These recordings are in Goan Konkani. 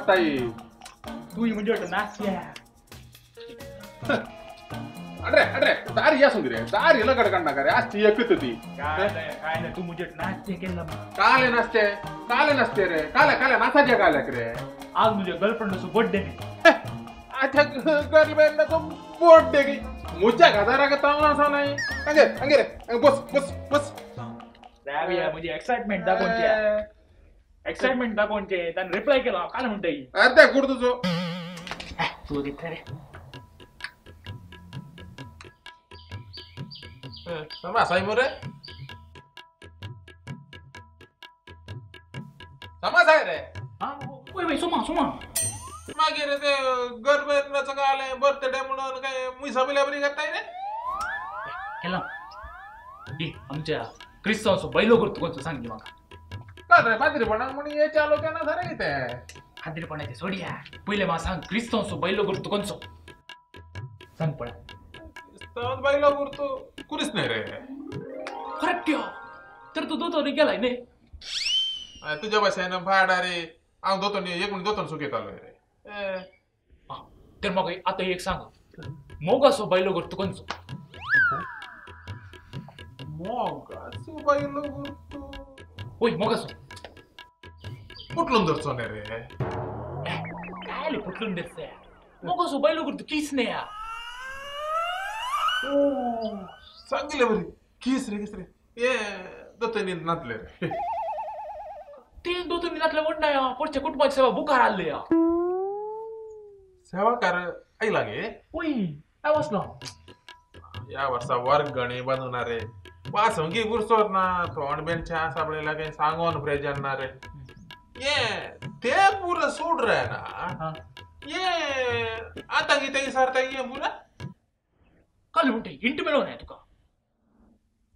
नाचताय तूं म्हणजे नाचया अरे अरे दार या सुंदरे दार येला कडकांड नका रे आज ती एकच होती काय काय नाही तू म्हणजे नाचते केलं काले नाचते काले नाचते रे काले काले नाचायचे काले रे आज म्हणजे गर्लफ्रेंडचो बर्थडे नाही अच्छा गर्लफ्रेंडचो बर्थडे की मुझ्या घाजारा का तावना असा नाही अंगे अंगे रे बस बस बस राविया म्हणजे एक्साइटमेंट दाखवूनचे एक्साइटमेंट दाखवूनचे त्याने रिप्लाय केला काय म्हणताय अर्ध्या गुड तुझो तू तिथे रे समा साई मोरे समा साई रे हा ओय बाई सोमा सोमा मागीर ते गर्लफ्रेंडाचं काय बर्थडे म्हणून काय मुसा बिलाबरी करताय रे केला दी आमच्या क्रिस्तांचो बैलो करतो कोणतो सांग म्हाका काय रे पाद्रीपणाक म्हणून हे चालू केना सारे कितें पाद्रीपणाचे सोडया पयले म्हाका सांग क्रिस्तांचो बैलो करतो कोणचो सांग पळय क्रिस्तांव बैलो करतो कुरीस नाही रे खरें तर तू दोतोनी गेलाय न्ही तुज्या भाशेन भाडा रे हांव दोतोनी एक म्हणून दोतोन सुकयतालो रे तर म्हाका आतां एक सांग मोगासो बैलो करतो कोणचो मोगासो बैलो करतो वय मोगासो पुटलून धरचो न्ही रे काय पुटलून धरचो मोगासो बैलो करतो कीस न्ही सांगितले बरी कीस रे कीस रे ये दोतोनी नातले रे ते दोतोनी नातले म्हणना पोरच्या कुटुंबाची सेवा बुकार आसले सेवाकार आयला गे वय हांव वसलो ह्या वर्सा वर्गणी बांदूना रे वासंगी गुरसोत ना तोंड बेनच्या साबळे लागे सांगोन प्रेजन ना रे ये ते पुरा सोड रे ना ये आता कितें विचारता ये पुरा काल म्हणटा इंट मेळोना तुका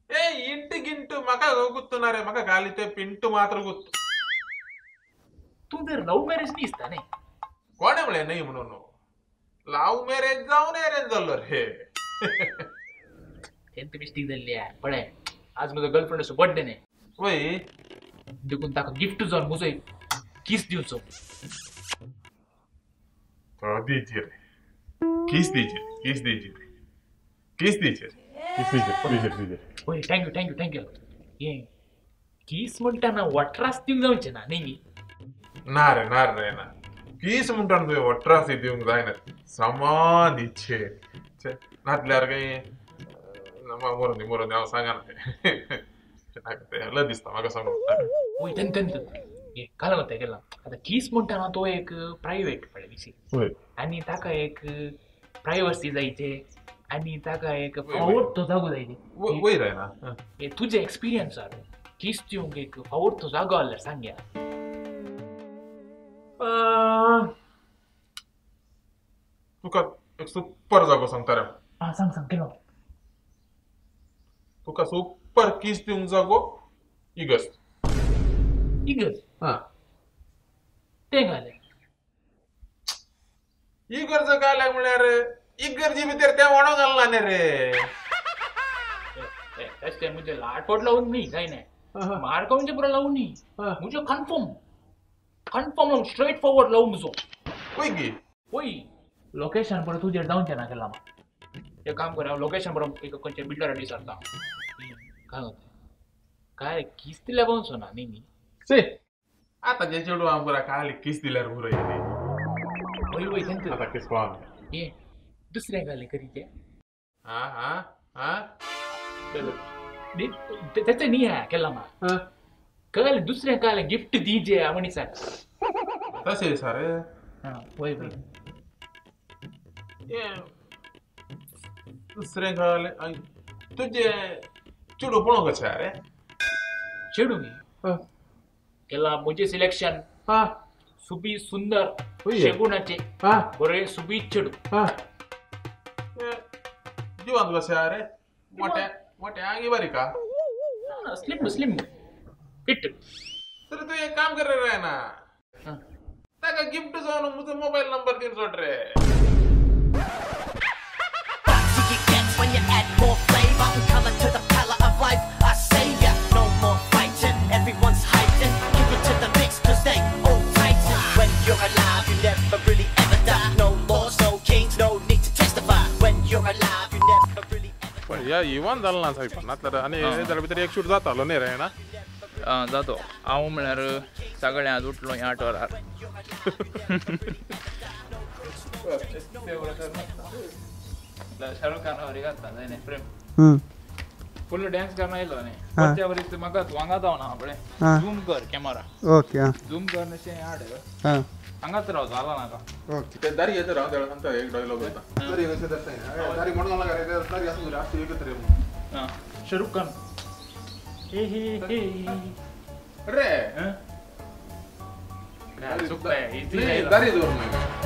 ए इंट गिंट म्हाका गुत्तू ना रे म्हाका घाली ते पिंटू मात्र गुत्तू तूं तर लव्ह मॅरेज न्ही दिसता न्ही कोणें म्हणलें न्ही म्हणून लव्ह मॅरेज जावन अरेंज जाल्लो रे तेंत मिस्टेक जाल्ली पळय आज म्हजो गर्लफ्रेंडाचो बर्थडे न्ही वय देखून ताका गिफ्ट जावन म्हजो एक कीस दिवचो तो दीजिए रे कीस दीजिए कीस दीजिए कीस दीजिए कीस दीजिए दीजिए दीजिए वय thank you thank you thank you हे कीस म्हणटा वट्रास दिवंक जावचें ना न्ही ना रे ना रे ना कीस म्हणटा तुवें वट्रास दिवंक जायना समान इच्छे नातल्यार काय मरोनी मरोनी हांव सांगना तें दिसता म्हाका सांगू वय तें तें हे काल वता केला आतां कीस म्हणटा ना तो एक प्रायवेट पळय विशय आनी ताका एक प्रायवसी जायचे आनी ताका एक फावोर जागो जायचे वयर ना हे तुजे एक्सपिरियन्सार कीस दिवंक एक फावोर तो जागो आसल्यार सांगया तुका एक सुपर जागो सांगता रे आं सांग सांग केलो तुका सुपर कीस दिवंक जागो इगर्ज इगर्ज हां तें घालें इगर्ज घालें म्हळ्यार इगर्जी भितर तें वणो घालना न्ही रे तशें म्हजें लाटवट लावून न्ही जायना मारकावचे पुरो लावून न्ही म्हजो कन्फर्म कन्फर्म लावून स्ट्रेट फॉरवर्ड लावून म्हजो वय गी वय लोकेशन परत तुजेर जावचें ना केला एक काम कर हांव लोकेशन परत एक खंयच्या बिल्डरा विचारता काय जाता काय कीस दिल्यार पावचो ना न्ही न्ही सी आतांचे चेडवांक पुरा खाली कीस दिल्यार पुरो वय वय तेंच आतां कीस पावना हे दुसरें घालें करीचें आं आं आं तेचें न्ही केला मा कळ्ळें दुसरें कालें गिफ्ट दीजे म्हणी सर तशें सर हां वय वय दुसरें घालें तुजें चेडूं पळोवंक कशें रे चेडूं न्ही केला म्हजें सिलेक्शन सुबी सुंदर शेगुणाचें बरें सुबीत चेडूं जिवांत कशें रे मोठ्या मोठ्या आंगी बारीक आ स्लिम स्लिम फिट तर तूं एक काम कर रे ना ताका गिफ्ट जावन म्हजो मोबायल नंबर दिवन सोड रे When you add more flavor and color to the palette of life, I say ya, no more fighting, everyone's hyped in, kick it to the mix cause they all tighten. When you're alive या इवन जालें ना साहेब नातल्यार आनी जाल्यार भितर एक शूट जातालो न्ही रे ना. जातो हांव म्हळ्यार सगळें आज उठलो 8 वरार. शाहरुख खान वरी घातला जायने फ्रेम फुल डान्स करणं आयलो न्ही वरच्या वरी म्हाका वांगात हांव ना पळय झूम कर कॅमेरा ओके झूम कर अशें हाड हांगाच राव जाला नाका. ओके ते दारी येता राव सांगता एक डायलॉग येता दारी कशें धरता दारी म्हणून लागा रे दारी आसूं रे आसूं एकच रे. शाहरुख खान हे हे हे रे चुकताय दारी दवर मागीर.